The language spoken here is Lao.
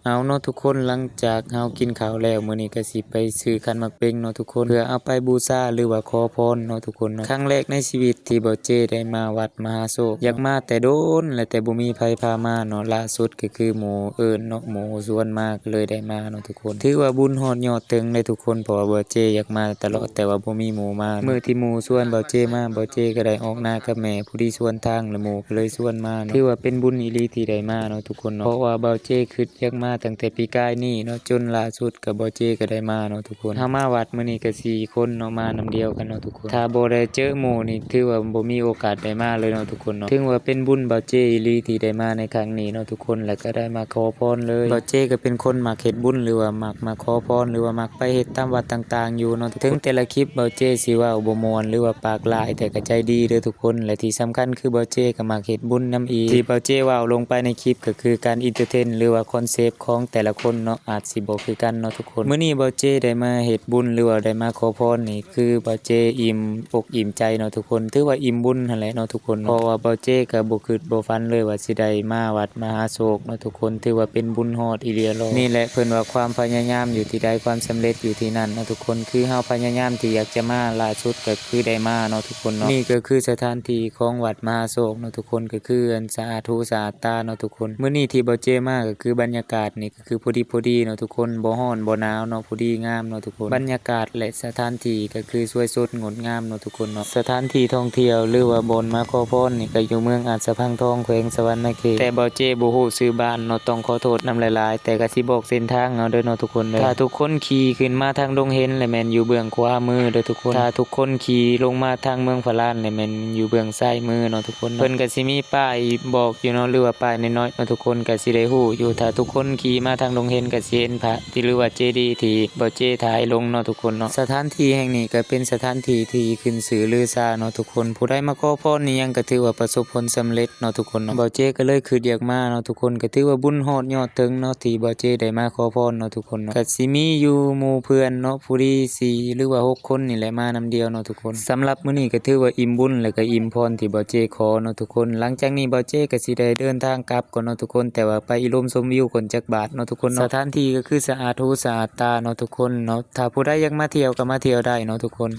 ເອົາເນາະທຸກຄົນ ຫຼັງຈາກເຮົາກິນເຂົ້າແລ້ວ ມື້ນີ້ກໍຊິໄປຊື້ຂັນໝາກເປັງເນາະທຸກຄົນ ເພື່ອເອົາໄປບູຊາ ຫຼືວ່າຂໍພອນເນາະທຸກຄົນເນາະ. ຄັ້ງແລກໃນຊີວິດທີ່ບ່າວເຈ້ໄດ້ມາວັດມະຫາໂຊກ ຢາກມາແຕ່ດົນແລ້ວ ແຕ່ບໍ່ມີໃຜພາມາເນາະ. ລ່າສຸດກໍຄືໝູ່ເອີ້ນເນາະ ໝູ່ຊວນມາ ກໍເລີຍໄດ້ມາເນາະທຸກຄົນ. ຖືວ່າບຸນຮອດຍອດເຖິງເລີຍທຸກຄົນ ເພາະວ່າບ່າວເຈ້ຢາກມາຕະຫຼອດ ແຕ່ວ່າບໍ່ມີໝູ່ມາ. ມື້ທີ່ໝູ່ຊວນບ່າວເຈ້ມາ ບ່າວເຈ້ກໍໄດ້ອອກໜ້າກັບແມ່ ພໍດີສວນທາງ ແລ້ວໝູ່ກໍເລີຍຊວນມາເນາະ. ຖືວ່າເປັນບຸນອີ່ຫຼີທີ່ໄດ້ມາເນາະທຸກຄົນເນາະ ເພາະວ່າບ່າວເຈ້ຄິດ ຢາກມາຕັ້ງແຕ່ປີກາຍນີ້ເນາະ ຈົນລ່າສຸດກໍບ່າວເຈ້ກໍໄດ້ມາເນາະທຸກຄົນ. ເຮົາມາວັດມື້ນີ້ກໍສີ່ຄົນເນາະ ມານຳດຽວກັນເນາະທຸກຄົນ. ຖ້າບໍ່ໄດ້ເຈີໝູ່ນີ້ ຖືວ່າບໍ່ມີໂອກາດໄດ້ມາເລີຍເນາະທຸກຄົນເນາະ. ຖືວ່າເປັນບຸນບ່າວເຈ້ອີ່ຫຼີທີ່ໄດ້ມາໃນຄັ້ງນີ້ເນາະທຸກຄົນ ແລ້ວກໍໄດ້ມາຂໍພອນເລີຍ. ບ່າວເຈ້ກໍເປັນຄົນມັກເຮັດບຸນ ຫຼືວ່າມັກມາຂໍພອນ ຫຼືວ່າມັກໄປເຮັດຕາມວັດຕ່າງໆຢູ່ເນາະ. ເຖິງແຕ່ລະຄລິບບ່າວເຈ້ຊິເວົ້າບໍ່ມ່ວນ ຫຼືວ່າປາກຫຼາຍ ແຕ່ກໍໃຈດີເດີທຸກຄົນ ແລະທີ່ສຳຄັນຄືບ່າວເຈ້ກໍມັກເຮັດບຸນນຳອີກ. ທີ່ບ່າວເຈ້ເວົ້າລົງໄປໃນຄລິບກໍຄືການເອັນເຕີເທນ ຫຼືວ່າຄອນເຊັບຂອງແຕ່ລະຄົນເນາະ ອາດຊິບໍ່ຄືກັນເນາະທຸກຄົນ. ມື້ນີ້ບ່າວເຈ້ໄດ້ມາເຮັດບຸນ ຫຼືວ່າໄດ້ມາຂໍພອນນີ້ ຄືບ່າວເຈ້ອີ່ມອົກອີ່ມໃຈເນາະທຸກຄົນ ຖືວ່າອີ່ມບຸນຫັ້ນແຫຼະເນາະທຸກຄົນເນາະ ເພາະວ່າບ່າວເຈ້ກໍບໍ່ຄິດບໍ່ຝັນເລີຍວ່າຊິໄດ້ມາວັດມະຫາໂຊກເນາະທຸກຄົນ. ຖືວ່າເປັນບຸນຮອດອີ່ຫຼີຫຼໍ. ນີ້ແຫຼະເພິ່ນວ່າຄວາມພະຍາຍາມຢູ່ທີ່ໃດ ຄວາມສຳເລັດຢູ່ທີ່ນັ້ນເນາະທຸກຄົນ. ຄືເຮົາພະຍາຍາມທີ່ຢາກຈະມາ ລ່າສຸດກໍຄືໄດ້ມາເນາະທຸກຄົນເນາະ. ນີ້ກໍຄືສະຖານທີ່ຂອງວັດມະຫາໂຊກເນາະທຸກຄົນ ກໍຄືອັນສະອາດຫູສະອາດຕາເນາະທຸກຄົນ. ມື້ນີ້ທີ່ບ່າວເຈ້ມາກໍຄືບັນຍາກາດນີ້ ຄືພໍດີພໍດີເນາະທຸກຄົນ ບໍ່ຮ້ອນບໍ່ໜາວເນາະ ພໍດີງາມເນາະທຸກຄົນ. ບັນຍາກາດ ແລະ ສະຖານທີ່ກໍຄືສວຍສົດງົດງາມເນາະທຸກຄົນເນາະ. ສະຖານທີ່ທ່ອງທ່ຽວ ຫຼືວ່າບ່ອນມາຂໍພອນນີ້ ກໍຢູ່ເມືອງອາດສະພັງທອງ ແຂວງສະຫວັນນະເຂດ ແຕ່ບ່າວເຈ້ບໍ່ຮູ້ຊື່ບ້ານເນາະ ຕ້ອງຂໍໂທດນຳຫຼາຍໆ ແຕ່ກໍຊິບອກເສັ້ນທາງເອົາເດີເນາະທຸກຄົນເດີ. ຖ້າທຸກຄົນຂີ່ຂຶ້ນມາທາງດົງເຫັນ ແລະ ແມ່ນຢູ່ເບື້ອງຂວາມືເດີທຸກຄົນ. ຖ້າທຸກຄົນຂີ່ລົງມາທາງເມືອງພະລານ ແລະ ແມ່ນຢູ່ເບື້ອງຊ້າຍມືເນາະທຸກຄົນເນາະ. ເພິ່ນກໍຊິມີປ້າຍບອກຢູ່ເນາະ ຫຼືວ່າປ້າຍນ້ອຍໆເນາະທຸກຄົນ ກໍ ຊິໄດ້ຮູ້ຢູ່ ຖ້າທຸກຄົນຂີ່ມາທາງດົງເຫັນກໍຊິເຫັນພະທີ່ ຫຼືວ່າເຈດີທີ່ບ່າວເຈ້ຖ່າຍລົງເນາະທຸກຄົນເນາະ. ສະຖານທີ່ແຫ່ງນີ້ກໍເປັນສະຖານທີ່ທີ່ຂຶ້ນຊື່ລືຊາເນາະທຸກຄົນ. ຜູ້ໃດມາຂໍພອນອີ່ຫຍັງກໍຖືວ່າປະສົບຜົນສຳເລັດເນາະທຸກຄົນເນາະ. ບ່າວເຈ້ກໍເລີຍຄິດຢາກມາເນາະທຸກຄົນ ກໍຖືວ່າບຸນຮອດຍອດເຖິງເນາະ ທີ່ບ່າວເຈ້ໄດ້ມາຂໍພອນເນາະທຸກຄົນເນາະ. ກໍຊິມີຢູ່ໝູ່ເພື່ອນເນາະ ຜູ້ດີສີ່ ຫຼືວ່າຫົກຄົນນີ້ແຫຼະ ມານຳດຽວເນາະທຸກຄົນ. ສຳລັບມື້ນີ້ກໍຖືວ່າອີ່ມບຸນ ແລະ ກໍອີ່ມພອນທີ່ບ່າວເຈ້ຂໍເນາະທຸກຄົນ. ຫຼັງຈາກນີ້ບ່າວເຈ້ກໍຊິໄດ້ເດີນທາງກັບກ່ອນເນາະທຸກຄົນ ແຕ່ວ່າໄປອີ່ລົມຊົມວິວກ່ອນຈັກບາດເນາະທຸກຄົນເນາະ. ສະຖານທີ່ກໍຄືສະອາດຫູສະອາດຕາເນາະທຸກຄົນເນາະ. ຖ້າຜູ້ໃດຢາກມາທ່ຽວກໍມາທ່ຽວໄດ້ເນາະທຸກຄົນ.